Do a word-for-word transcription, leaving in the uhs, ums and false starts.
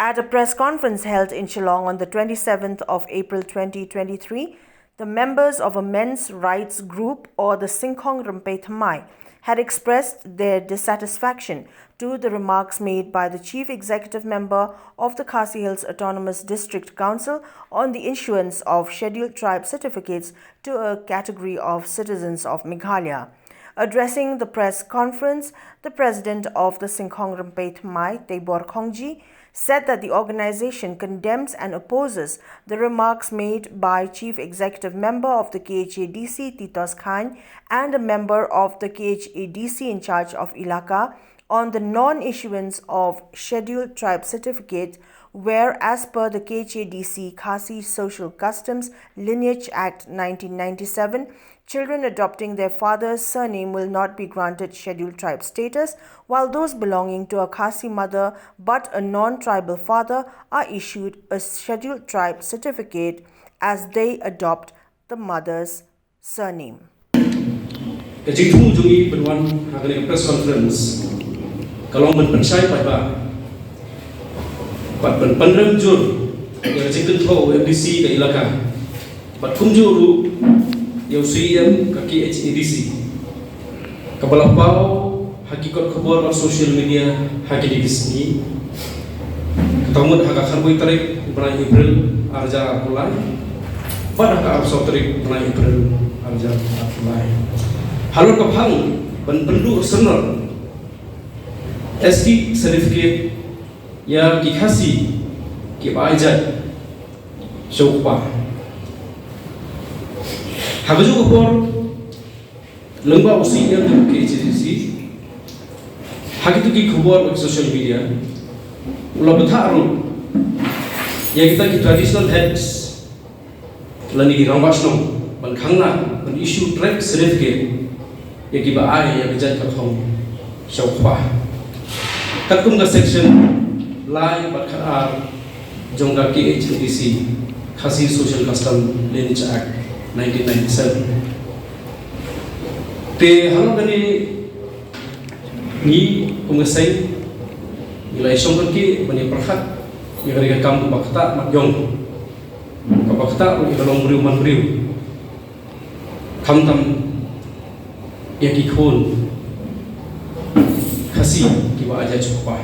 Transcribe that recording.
At a press conference held in Shillong on the twenty-seventh of April twenty twenty-three, the members of a men's rights group, or the Singkhong Rympei Thymmai, had expressed their dissatisfaction to the remarks made by the Chief Executive Member of the Khasi Hills Autonomous District Council on the issuance of Scheduled Tribe certificates to a category of citizens of Meghalaya. Addressing the press conference, the president of the Singkhong Rympei Thymmai, Teibor Khongji, said that the organization condemns and opposes the remarks made by Chief Executive Member of the K H A D C, Titos Chyne, and a member of the K H A D C in charge of Elaka on the non-issuance of Scheduled Tribe certificate, where, as per the K H A D C Khasi Social Customs Lineage Act nineteen ninety-seven, children adopting their father's surname will not be granted Scheduled Tribe status, while those belonging to a Khasi mother but a non-tribal father are issued a Scheduled Tribe certificate as they adopt the mother's surname. Ka jingthmu jong ngi ban wan ha kane ka press conference ka long ban pynshai paidbah bad ban pynrem jur ïa ka jingkynthoh u M D C ka Elaka bad kumjuh ruh ïa u C E M ka K H A D C, kaba la paw ha ki kot khubor bad social media ha kine ki sngi. Kata mut ha ka khatwei tarik bnai April arhajar arphew lai bad ha ka arphew saw tarik bnai April arhajar arphew lai, halor ka phang ban pynduh syrnod S T certificate ïa ki Khasi kiba ai jait sha u kpa. Ha kajuh ka por, lyngba u C E M ka K H A D C, ha kito ki khubor bad social media, u la bthah ruh ïa kita ki traditional heads lane ki rangbah shnong ban khang nah ban issue tribe certificate ïa kiba ai ïa ka jait ka thong sha u kpa, katkum ka section lai bad khatar jong ka K H A D C, Khasi Social Custom Lineage Act nineteen ninety-seven. Te halor kane, ngi kum ka seng ngi la ïashong kyrkieh ban ïa pyrkhat ïa kane ka kam kaba ktah mat ïong, kaba ktah ruh ïa ka longbriew manbriew, khamtam ïa ki khun Khasi kiba ai jait sha u kpa.